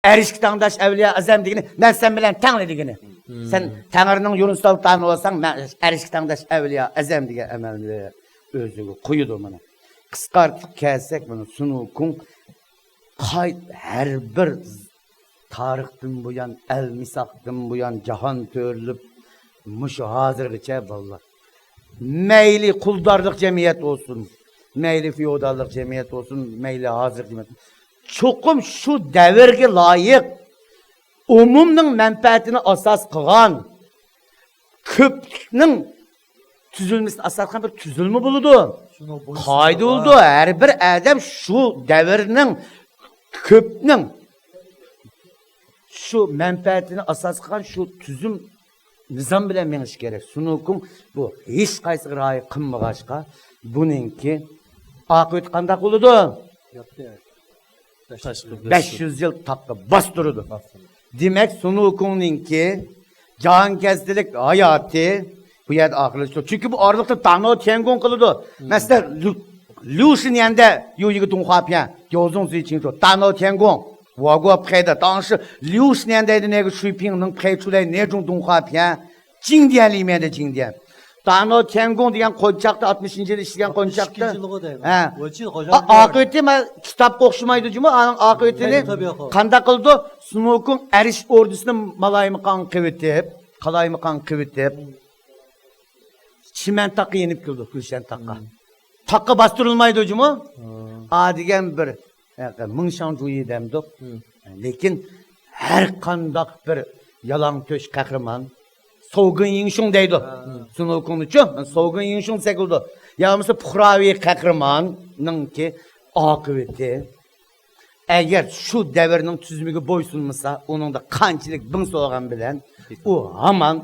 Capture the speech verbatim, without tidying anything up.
ئەرشكە تەڭداش ئەۋلىيا ئەزەم دېگىنى، مەن سەن بىلەن تەڭلا دېگىنى. سەن تەڭرىنىڭ يۇنۇس سۇلتانى بولساڭ، مەن ئەرشكە تەڭداش ئەۋلىيا ئەزەم دېگەن ئەمەلنى ئۆزىگە قويىدۇ مانا. قىسقارتىپ كەلسەك، مانا سۇنۇكۇڭ قايت ھەر بىر تارىختىن بۇيان، ئەلمىساقتىن بۇيان، جاھان تۆرىلىپ، مۇشۇ ھازىرغىچە بالىلار. مەيلى قۇلدارلىق جەمئىيەت بولسۇن، مەيلى فېئوداللىق جەمئىيەت بولسۇن، مەيلى ھازىرقى جەمئىيەت. چوقۇم شۇ دەۋرگە لايىق، ئومۇمنىڭ مەنپەئەتىنى ئاساس قىلغان، كۆپلۈكنىڭ تۈزۈلمىسىنى ئاساس قىلغان بىر تۈزۈلمە بولىدۇ. قائىدە بولىدۇ. ھەر بىر ئادەم شۇ دەۋرنىڭ، كۆپنىڭ شۇ مەنپەئەتىنى ئاساس قىلغان شۇ تۈزۈم، نىزام بىلەن مېڭىش كېرەك. سۇنۇكۇڭ بۇ ھېچقايسىغا رىئايە قىلمىغاچقا، بۇنىڭكى ئاقىۋىتى قانداق بولىدۇ؟ بەش يۈز يىل تاغقا باستۇرىدۇ. دېمەك، سۇنۇكۇڭنىڭكى جاھانكەزدىلىك ھاياتى بۇ يەردە ئاخىرلىشىدۇ. چۈنكى بۇ ئارىلىقتا دانو تيەنگوڭ قىلىدۇ. مەسىلەن، ليۇ، ليۇ شىنيەندە يۇ يىگې دۇڭخۇا پيەن، دياۋزۇڭ زۈي چىڭ شۇ، دانو تيەنگوڭ، ۋاگۇا پخەيدە، تاڭشى ليۇ شىنيەندەيدە نەگە شۇي پىڭ نىڭ پخەي چۇلەي نەجۇڭ دۇڭخۇا پيەن، جىڭديەن لىميەندە جىڭديەن. دانو تيەنگوڭ دېگەن قونچاقتا، ئاتمىشىنچى يىلى ئىشلىگەن قونچاقتا. ھە. ئاقىۋىتى ما كىتابقا ئوخشىمايدۇ جۇمۇ، ئانىڭ ئاقىۋىتىنى قانداق قىلىدۇ؟ سۇنۇكۇڭ ئەرش ئوردىسىنى مالايمىقان قىۋىتىپ، قالايمىقان قىۋىتىپ، چىمەن تاغقا يېنىپ كېلىدۇ، گۈلشەن تاغقا. تاغقا باستۇرۇلمايدۇ جۇمۇ. ئا دېگەن بىر، مىڭشاڭ جۇيى دەمدۇق. لېكىن ھەر قانداق بىر يالاڭتۆش قەھرىمان، سوۋگېن يىڭشۇڭ دەيدۇ. سۇنۇكۇڭنىچۇ؟ سوۋگېن يىڭشۇڭ دېسەك بولىدۇ. يا بولمىسا پۇقراۋى قەھرىماننىڭكى ئاقىۋىتى. ئەگەر شۇ دەۋرنىڭ تۈزۈمىگە بويسۇنمىسا، ئۇنىڭدا قانچىلىك بىڭ سوغان بىلەن، ئۇ ھامان